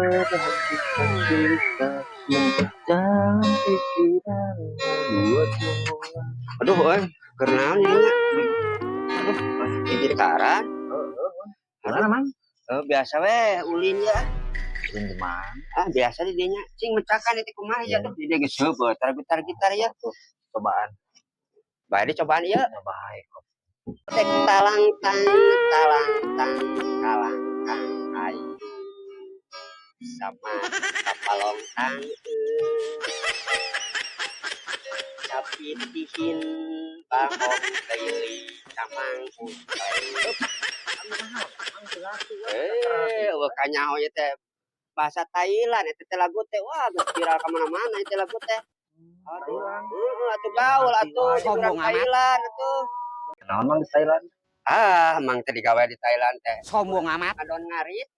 Perhatikan sikapmu dalam pikiranmu buat semua. Aduh, euy, keur naon ieu nya? Aduh, jadi karan. Mana, Mang? Oh, biasa we ulin ya. Ulin di mana? Ah, biasa di dinya. Cing mecakan itu kumaha ya tuh. Di dieu geus heubeut, gitar-gitar ya. Cobaan. Bae dicobaan ieu. Ya, baik. Tek talang tang talang tang talang tang ayu sama kapalong tang sapitihin bangong keyeui camang utai. Eh, euweuh kanyaho ieu teh bahasa Thailand eta teh lagu teh. Wah, geus viral ka mana-mana ieu teh lagu teh. Aduh, heeh atuh, gaul atuh jeung urang Sombong amat. Thailand atuh. Naon, Mang, di Thailand? Ah, mang teh digawe di Thailand teh. Sombong amat. Ngadon ngarit.